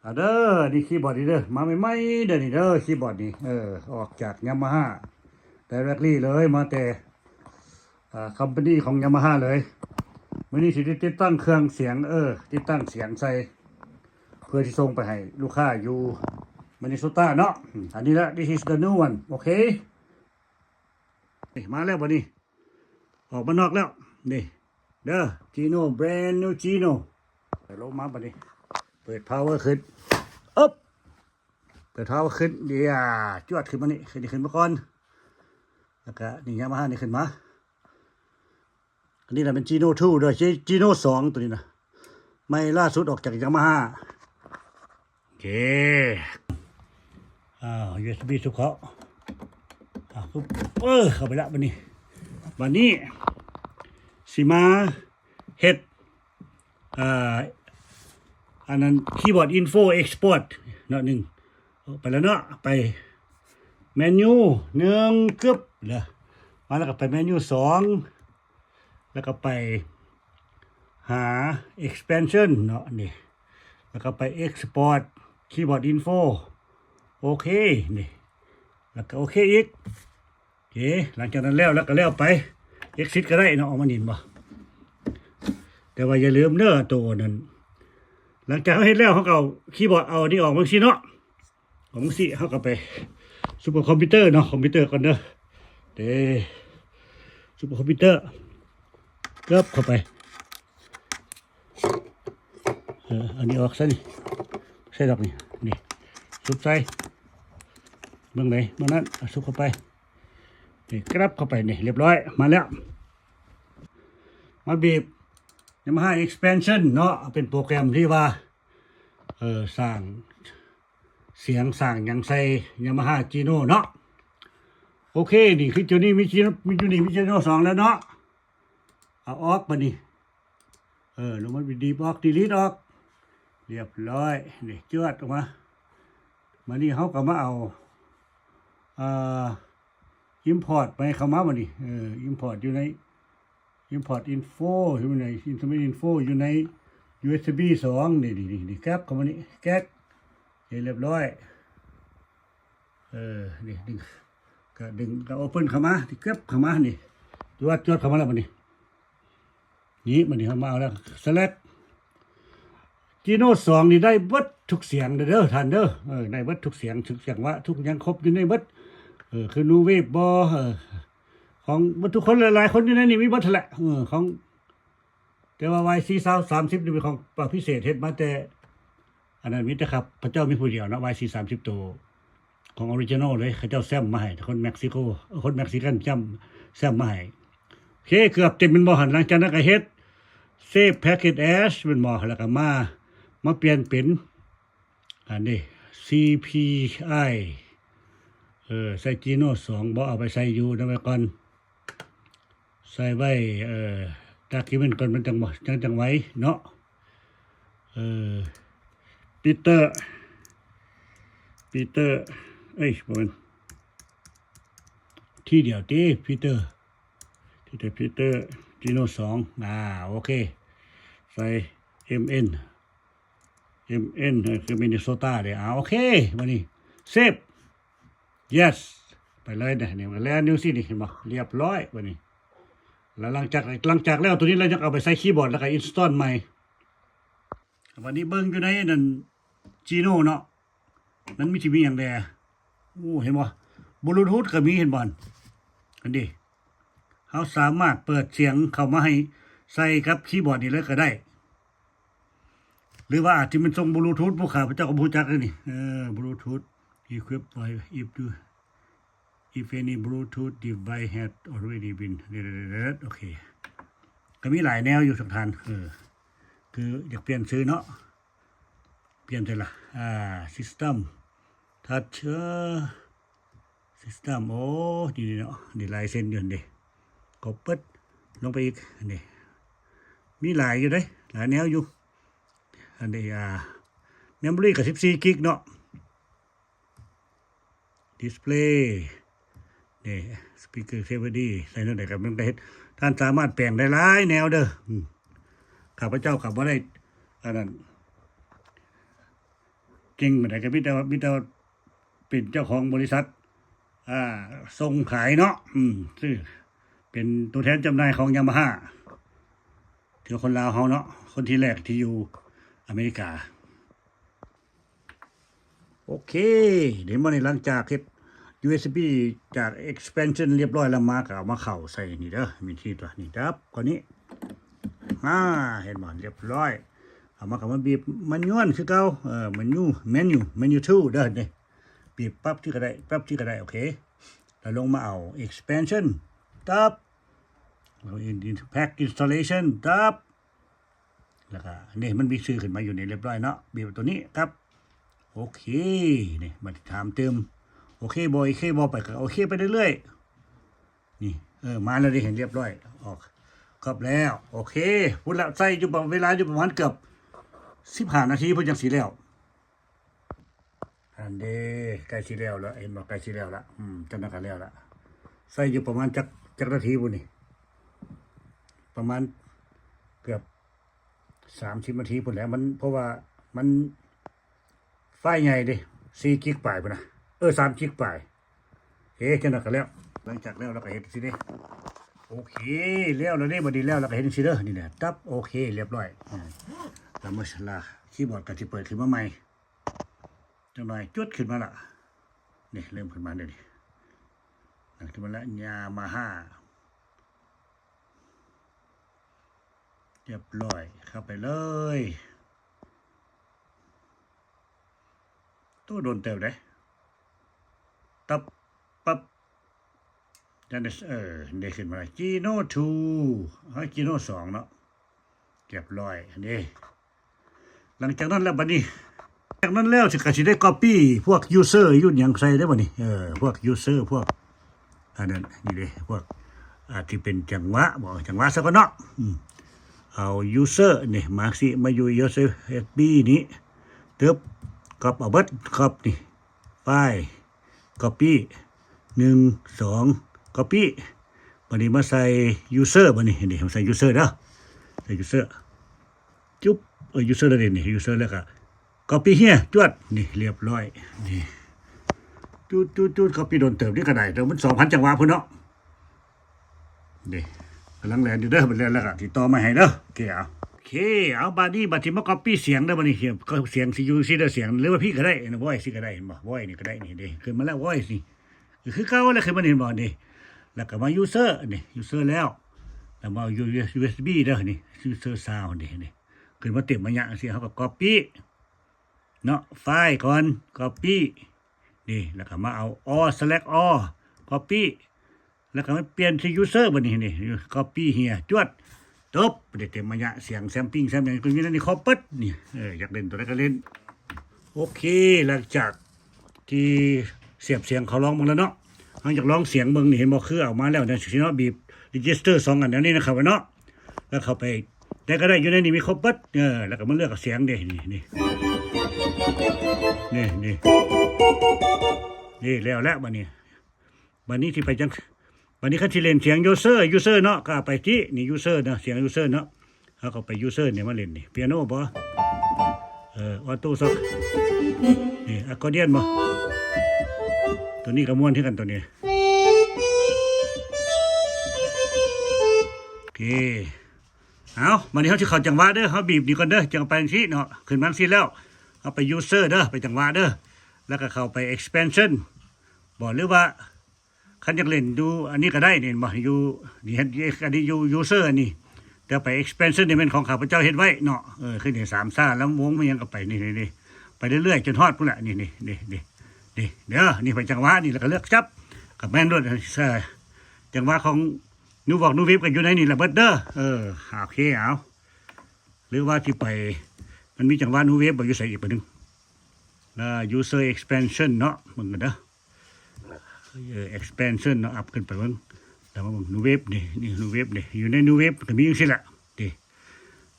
ອາເດີ ນີ້ຄີບອດນີ້ເດີ ມາໃໝ່ໆເດີນີ້ເດີ ຄີບອດນີ້ ເອີ ອອກຈາກ Yamaha directly ເລີຍ ມາແຕ່ ອາ ຄອມພານີຂອງ Yamaha ເລີຍ. ມື້ນີ້ຊິໄດ້ຕິດຕັ້ງເຄື່ອງສຽງ ເອີ ຕິດຕັ້ງສຽງໃສ່ ເພື່ອຊິສົ່ງໄປໃຫ້ລູກຄ້າຢູ່ Minnesota ເນາະ. ອາ ອັນນີ້ລະ this is the new one. ໂອເຄ ນີ້ມາແລ້ວບັດນີ້ ອອກມານອກແລ້ວ ນີ້ເດີ Gino, brand new Gino. ລົງມາບັດນີ້ ເປີດ power ຂຶ້ນ ອຶບ ເປີດ power ຂຶ້ນ ດຽວ ຈວດຂຶ້ນມານີ້ ຂຶ້ນ ຂຶ້ນມາກ່ອນ ແລ້ວກະນີ້ Yamaha ນີ້ຂຶ້ນມາ. ອັນນີ້ລະແມ່ນ Gino two ເດີ Gino ສອງ ໂຕນີ້ນະ ໃໝ່ລ່າສຸດອອກຈາກ Yamaha. ໂອເຄ ອ້າວ ຢູເອັສບີ ຊຸບເຂົ້າ ອ້າວ ເອີ ເຂົ້າໄປລະບັດນີ້. ບັດນີ້ຊິມາເຮັດ ອ່າ ອັນນັ້ນ keyboard info export ເນາະ ໜຶ່ງ ໄປແລ້ວເນາະ ໄປ menu ໜຶ່ງ ກຶບ ເດີ ມາແລ້ວກໍໄປ menu ສອງ ແລ້ວກໍໄປຫາ expansion ເນາະ ນີ້ ແລ້ວກໍໄປ export keyboard info. ໂອເຄ ນີ້ ແລ້ວກໍໂອເຄອີກ. ໂອເຄ ຫຼັງຈາກນັ້ນແລ້ວ ແລ້ວກໍແລ້ວໄປ exit ກໍໄດ້ເນາະ ອອກມານີ້ເຫັນບໍ່? ແຕ່ວ່າຢ່າລືມເດີ ໂຕນັ້ນ ຫຼັງຈາກເຮົາເຮັດແລ້ວ ເຮົາກໍເອົາ keyboard ເອົາອັນນີ້ອອກມາຈັ່ງຊີ້ເນາະ ອອກຈັ່ງຊີ້ ເຮົາກໍໄປ supercomputer ເນາະ ຄອມພິວເຕີກ່ອນເດີ ເດ້ supercomputer ເກີບເຂົ້າໄປ ເອີ ອັນນີ້ອອກຊະນີ້ ໃສ່ດອກນີ້ ນີ້ ສຸບໃສ່ ເບິ່ງໃດ ເບິ່ງນັ້ນ ເອົາສຸບເຂົ້າໄປ ນີ້ ກຣັບເຂົ້າໄປ ນີ້ ລຽບຮ້ອຍ ມາແລ້ວ ມາບີບ Yamaha Expansion ເນາະ ເປັນໂປຣແກຣມທີ່ວ່າ ເອີ ສ້າງສຽງສ້າງຫຍັງໃສ່ Yamaha Gino ເນາະ. ໂອເຄ ນີ້ຄືໂຕນີ້ມີ Gino ມີຢູ່ນີ້ ມີ Gino ສອງແລ້ວເນາະ ເອົາອອກບາດນີ້ ເອີ ລົງມາ ດີບອອກ delete ອອກ ລຽບຮ້ອຍ ນີ້ ຈວດອອກມາ. ບາດນີ້ເຮົາກໍມາເອົາ ເອີ import ໄປເຂົ້າມາບາດນີ້ ເອີ import ຢູ່ໃນ import info ຢູ່ໃນ instrument info ຢູ່ໃນ USB ສອງ ນີ້ ນີ້ ນີ້ ນີ້ ແກັບເຂົ້າມານີ້ ແກັບ ເຮັດລຽບຮ້ອຍ ເອີ ນີ້ ດຶງ ກະດຶງ ກະ open ເຂົ້າມາ ນີ້ ແກັບເຂົ້າມາ ນີ້ ຈວດ ຈວດເຂົ້າມາແລ້ວບາດນີ້ ນີ້ ບາດນີ້ເຮົາມາເອົາແລ້ວ select Gino ສອງ ນີ້ໄດ້ເບິດທຸກສຽງເດີທ່ານເດີ ເອີ ໄດ້ເບິດທຸກສຽງ ທຸກຈັງຫວະ ທຸກຫຍັງຄົບຢູ່ໃນເບິດ ເອີ ຄື Nu Wave ບໍ່ ເອີ ຂອງເບິດທຸກຄົນ ຫຼາຍໆຄົນຢູ່ໃນນີ້ມີເບິດຫັ້ນແຫຼະ ເອີ ຂອງ ແຕ່ວ່າ ວາຍຊີ ຊາວ ສາມສິບ ນີ້ເປັນຂອງ ປະ ພິເສດ ເຮັດມາແຕ່ ອັນນັ້ນມີແຕ່ຂ້າພະເຈົ້າມີຜູ້ດຽວເນາະ ວາຍຊີ ສາມສິບ ໂຕ ຂອງ original ເລີຍ ເຂົາເຈົ້າແຊມມາໃຫ້ ຄົນເມັກຊິໂກ ເອີ ຄົນເມັກຊິກັນແຊມ ແຊມມາໃຫ້. ໂອເຄ ເກືອບເຕັມແມ່ນບໍ່ຫັ້ນ? ຫຼັງຈາກນັ້ນກໍເຮັດ save package as ແມ່ນບໍ່? ແລ້ວກໍມາ ມາປ່ຽນເປັນ ອັນນີ້ ຊີພີໄອ ເອີ ໃສ່ Gino ສອງ ບໍ່ ເອົາໄປໃສ່ຢູ່ນຳໄວ້ກ່ອນ ໃສ່ໄວ້ ເອີ document ກ່ອນ ມັນຈັ່ງບໍ່ ຈັ່ງ ຈັ່ງໄວເນາະ ເອີ Peter Peter ເອີຍ ບໍ່ແມ່ນ ທີດຽວຕິ Peter ທີ່ແທ້ Peter Gino ສອງ ອາ ໂອເຄ ໃສ່ ເອັມເອັນ ເອັມເອັນ ເອີ ຄື Minnesota ເດ້ ອາ ໂອເຄ ບາດນີ້ save yes ໄປເລີຍເດ້ ນີ້ມັນກໍແລ່ນຢູ່ຊີ້ນີ້ ເຫັນບໍ່? ລຽບຮ້ອຍບາດນີ້ ແລ້ວຫຼັງຈາກ ຫຼັງຈາກແລ້ວໂຕນີ້ ແລ້ວຍັງເອົາໄປໃສ່ຄີບອດ ແລ້ວກໍ install ໃໝ່. ບາດນີ້ເບິ່ງຢູ່ໃນນັ້ນ Gino ເນາະ ມັນມີ ຊິມີຫຍັງແດ່? ໂອ້ ເຫັນບໍ່? Bluetooth ກໍມີ ເຫັນບໍ່? ອັນນີ້ ເຮົາສາມາດເປີດສຽງເຂົ້າມາໃຫ້ໃສ່ກັບຄີບອດນີ້ເລີຍກໍໄດ້ ຫຼືວ່າອາດຈະແມ່ນສົ່ງ Bluetooth ພວກຂ້າພະເຈົ້າກໍບໍ່ຮູ້ຈັກເດ້ນີ້ ເອີ Bluetooth equip if you if any Bluetooth device has already been ໂອເຄ ກໍມີຫຼາຍແນວຢູ່ ທ່ານ ເອີ ຄືຢາກປ່ຽນຊື່ເນາະ ປ່ຽນໃສ່ລະ ອ່າ System Touch ເອີ System ໂອ້ ນີ້ເນາະ ນີ້ລາຍເຊັນຢູ່ຫັ້ນເດ້ ກໍເປີດລົງໄປອີກ ນີ້ ມີຫຼາຍຢູ່ເດ້ ຫຼາຍແນວຢູ່ ອັນນີ້ ອ່າ Memory ກໍສິບສີ່ກິກເນາະ Display ນີ້ Speaker Cavity ໃສ່ແນວໃດກໍມັນກໍເຮັດ ທ່ານສາມາດແປງໄດ້ຫຼາຍແນວເດີ ອືມ ຂ້າພະເຈົ້າກໍບໍ່ໄດ້ ອັນນັ້ນ ເກັ່ງປານໃດ ກໍມີແຕ່ວ່າ ມີແຕ່ວ່າເປັນເຈົ້າຂອງບໍລິສັດ ອ່າ ສົ່ງຂາຍເນາະ ອືມ ຊື່ ເປັນຕົວແທນຈຳໜ່າຍຂອງ Yamaha ຖືວ່າຄົນລາວເຮົາເນາະ ຄົນທີແລກທີ່ຢູ່ອາເມລິກາ. ໂອເຄ ເຫັນບໍ່ນີ້ ຫຼັງຈາກເຮັດ ຢູເອສບີ ຈາກ expansion ລຽບຮ້ອຍແລ້ວມາ ກໍເອົາມາເຂົ້າໃສ່ນີ້ເດີ ວິທີຕົວນີ້ ຈັບເຂົ້ານີ້ ອາ ເຫັນບໍ່ ລຽບຮ້ອຍ ເອົາມາ ກໍມາບີບ manual ຄືເກົ່າ ເອີ menu menu menu tool ເດີ ນີ້ ບີບປັບທີ່ກໍໄດ້ ປັບທີ່ກໍໄດ້ ໂອເຄ ແລ້ວລົງມາເອົາ expansion ຕັບ pack installation ຕັບ ແລ້ວກໍນີ້ ມັນມີຊື່ຂຶ້ນມາຢູ່ນີ້ລຽບຮ້ອຍເນາະ ບີບຕົວນີ້ຄັບ ໂອເຄ ນີ້ ມາຖາມຕື່ມ ໂອເຄບໍ່ ໂອເຄບໍ່ ໄປກໍໂອເຄໄປເລື້ອຍໆ ນີ້ ເອີ ມາແລ້ວເດ້ ເຫັນລຽບຮ້ອຍ ອອກ ຄັບແລ້ວ ໂອເຄ ພຸ້ນລະ ໃຊ້ຢູ່ປະ ເວລາຢູ່ປະມານເກືອບສິບຫ້ານາທີ ເພິ່ນຈັ່ງຊິແລ້ວ ອັນເດ້ ໃກ້ຊິແລ້ວລະ ເຫັນບໍ່ ໃກ້ຊິແລ້ວລະ ອືມ ຈັ່ງນັ້ນກໍແລ້ວລະ ໃຊ້ຢູ່ປະມານຈັກ ຈັກນາທີພຸ້ນນີ້ ປະມານເກືອບສາມສິບນາທີພຸ້ນແຫຼະ ມັນ ເພາະວ່າມັນໄຟລ໌ໃຫຍ່ເດ້ ສີ່ຈິກປາຍພຸ້ນນະ ເອີ ສາມຈິກປາຍ ເອ ຈັ່ງນັ້ນກໍແລ້ວ ຫຼັງຈາກແລ້ວ ເຮົາກໍເຮັດຈັ່ງຊີ້ເດ້ ໂອເຄ ແລ້ວແລ້ວເດ້ ບັດນີ້ແລ້ວ ເຮົາກໍເຮັດຈັ່ງຊີ້ເດີ ນີ້ແຫຼະ ຕັບ ໂອເຄ ລຽບຮ້ອຍ ອາ ລະມາຊາລາ ຄີບອດກໍຊິເປີດຂຶ້ນມາໃໝ່ ຈັກໜ່ອຍ ຈວດຂຶ້ນມາລະ ນີ້ ເລີ່ມຂຶ້ນມາເດ້ ນີ້ ຂຶ້ນມາລະ Yamaha ລຽບຮ້ອຍ ເຂົ້າໄປເລີຍ ໂຕ ດົນເຕີບເດ້ ຕັບ ປັບ ຈັງໄດ້ ເອີ ໄດ້ຂຶ້ນມາ ຈີໂນທູ ເຮົາຈີໂນສອງເນາະ ລຽບຮ້ອຍ ອັນນີ້ ຫຼັງຈາກນັ້ນແລ້ວ ບັດນີ້ ຈາກນັ້ນແລ້ວ ຊິ ກໍຊິໄດ້ກັອບປີ້ພວກຢູເຊີ ຢູຫຍັງໃສ່ເດ້ບັດນີ້ ເອີ ພວກຢູເຊີ ພວກ ອັນນັ້ນ ນີ້ເດ້ ພວກ ອາ ທີ່ເປັນຈັງຫວະບໍ ຈັງຫວະຊະກ່ອນເນາະ ອືມ ເອົາຢູເຊີນີ້ ມາຊິ ມາຢູ່ຢູເຊີເອັສບີນີ້ ຕຶບ ກັອບເອົາເບິດ ກັອບນີ້ ໄຟລ໌ ກັອບປີ້ ໜຶ່ງ ສອງ ກັອບປີ້ ບັດນີ້ມາໃສ່ຢູເຊີ ບັດນີ້ ນີ້ ມາໃສ່ຢູເຊີເດີ ໃສ່ຢູເຊີ ຈຸບ ເອີ ຢູເຊີແລ້ວເດນີ້ ຢູເຊີແລ້ວກໍກັອບປີ້ເຮຍ ຈວດ ນີ້ ລຽບຮ້ອຍ ນີ້ ຈູດໆໆ ກັອບປີ້ ດົນເຕີບນີ້ກໍໄດ້ ແຕ່ມັນສອງພັນຈັງຫວະພຸ້ນເນາະ ນີ້ ກຳລັງແລ່ນຢູ່ເດີ ມັນແລ່ນແລ້ວກໍຕິດຕໍ່ມາໃຫ້ເດີ ໂອເຄ ເອົາ ໂອເຄ ເອົາ ບາດນີ້ ບາດທີ່ມາກັອບປີ້ສຽງເດີ ບາດນີ້ ສຽງຊິຢູ່ຊີ້ເດີ ສຽງ ຫຼືວ່າພີ້ກໍໄດ້ ວອຍຊີ້ກໍໄດ້ ເຫັນບໍ່ ວອຍນີ້ກໍໄດ້ ນີ້ເດ້ ຂຶ້ນມາແລ້ວ ວອຍນີ້ ຄືເກົ່າແລ້ວ ຄືມັນເຫັນບໍ່ນີ້ ແລ້ວກໍມາຢູເຊີນີ້ ຢູເຊີແລ້ວ ແລ້ວມາຢູເອັສບີເດີນີ້ ຢູເຊີຊາວນີ້ ນີ້ ຂຶ້ນມາເຕັມໄມຍະຈັ່ງຊີ້ ເຮົາກໍກັອບປີ້ເນາະ ໄຟລ໌ກ່ອນ ກັອບປີ້ ນີ້ ແລ້ວກໍມາເອົາ ອອ ເຊເລັກ ອອ ກັອບປີ້ ແລ້ວກໍມາປ່ຽນທີ່ຢູເຊີ ບັດນີ້ ນີ້ ກັອບປີ້ເຮຍ ຈວດ ຈົບ ໄດ້ເຕັມໄມຍະ ສຽງແຊມປິງແຊມຫຍັງກໍຢູ່ໃນນີ້ຄົບເບິດນີ້ ເອີ ຢາກເຫຼັ້ນຕົວໃດກໍເຫຼັ້ນ ໂອເຄ ຫຼັງຈາກທີ່ສຽບສຽງເຂົາລອງເບິ່ງແລ້ວເນາະ ເຮົາຢາກລອງສຽງເບິ່ງນີ້ ເຫັນບໍ່ ຄືເອົາມາແລ້ວຈັ່ງຊີ້ເນາະ ບີບເຣຈິສເຕີສອງອັນແນວນີ້ນະ ເຂົ້າໄປເນາະ ແລ້ວເຂົ້າໄປ ໄດ້ກໍໄດ້ ຢູ່ໃນນີ້ມີຄົບເບິດ ເອີ ແລ້ວກໍມາເລືອກເອົາສຽງເດ້ ນີ້ ນີ້ ນີ້ ນີ້ ນີ້ ແລ້ວແຫຼະ ບັດນີ້ ບັດນີ້ຊິໄປຈັ່ງ ບັດນີ້ຄັນຊິເຫຼັ້ນສຽງຢູເຊີ ຢູເຊີເນາະ ກໍເອົາໄປທີ່ນີ້ ຢູເຊີເນາະ ສຽງຢູເຊີເນາະ ເຮົາກໍໄປຢູເຊີນີ້ມາເຫຼັ້ນນີ້ ປຽໂນບໍ ເອີ ອອໂຕ້ຊັກ ນີ້ ອາກອດຽນບໍ ຕົວນີ້ກໍມ່ວນຄືກັນຕົວນີ້ ໂອເຄ ເອົາ ບັດນີ້ເຮົາຊິເຂົ້າຈັງຫວະເດີ ເຮົາບີບນີ້ກ່ອນເດີ ຈັ່ງໄປຈັ່ງຊີ້ເນາະ ຂຶ້ນມາຈັ່ງຊີ້ແລ້ວ ເຮົາໄປຢູເຊີເດີ ໄປຈັງຫວະເດີ ແລ້ວກໍເຂົ້າໄປເອັກສະແປນຊັນບໍ ຫຼືວ່າ ຄັນຢາກເຫຼັ້ນຢູ່ອັນນີ້ກໍໄດ້ນີ້ ເຫັນບໍ່ ຢູ່ນີ້ ເຮັດອັນນີ້ຢູ່ຢູເຊີອັນນີ້ ແຕ່ໄປເອັກສະແປນຊັນນີ້ແມ່ນຂອງຂ້າພະເຈົ້າເຮັດໄວ້ເນາະ ເອີ ຄືນີ້ ສາມຊາ ລຳວົງ ມີຫຍັງກໍໄປນີ້ ນີ້ ນີ້ ໄປເລື້ອຍໆ ຈົນຮອດພຸ້ນລະ ນີ້ ນີ້ ນີ້ ນີ້ ນີ້ເດີ ນີ້ໄປຈັງຫວະນີ້ ແລ້ວກໍເລືອກຈັບ ກໍແມ່ນໂລດ ເອີ ຈັງຫວະຂອງ Nuvox Nu Wave ກໍຢູ່ໃນນີ້ລະເບິດເດີ ເອີ ໂອເຄ ເອົາ ຫຼືວ່າຊິໄປ ມັນມີຈັງຫວະ Nu Wave ບໍ່ ຢູ່ໃສອີກ ບາດໜຶ່ງ ອ່າ User Expansion ເນາະ ເບິ່ງກັນເດີ ເອີ Expansion ເນາະ ອັບຂຶ້ນໄປເບິ່ງ ແລ້ວມາເບິ່ງ Nu Wave ນີ້ ນີ້ Nu Wave ນີ້ ຢູ່ໃນ Nu Wave ກໍມີຈັ່ງຊີ້ແຫຼະ ນີ້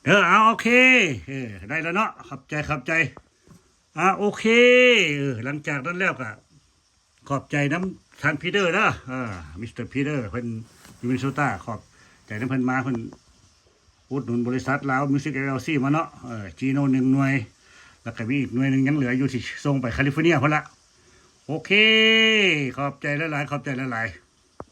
ເອີ ເອົາ ໂອເຄ ເອີ ໄດ້ແລ້ວເນາະ ຂອບໃຈ ຂອບໃຈ ອ່າ ໂອເຄ ເອີ ຫຼັງຈາກນັ້ນແລ້ວກໍ ຂອບໃຈນຳທ່ານ Peter ເດີ ເອີ Mister Peter ເພິ່ນຢູ່ Minnesota ຂອບໃຈນຳເພິ່ນມາ ເພິ່ນອຸດໜູນບໍລິສັດລາວ Music LLC ມາເນາະ ເອີ Gino ໜຶ່ງໜ່ວຍ ແລ້ວກໍມີອີກໜ່ວຍໜຶ່ງຍັງເຫຼືອຢູ່ ທີ່ສົ່ງໄປຄາລິຟໍເນຍພຸ້ນລະ. ໂອເຄ ຂອບໃຈຫຼາຍໆ ຂອບໃຈຫຼາຍໆ.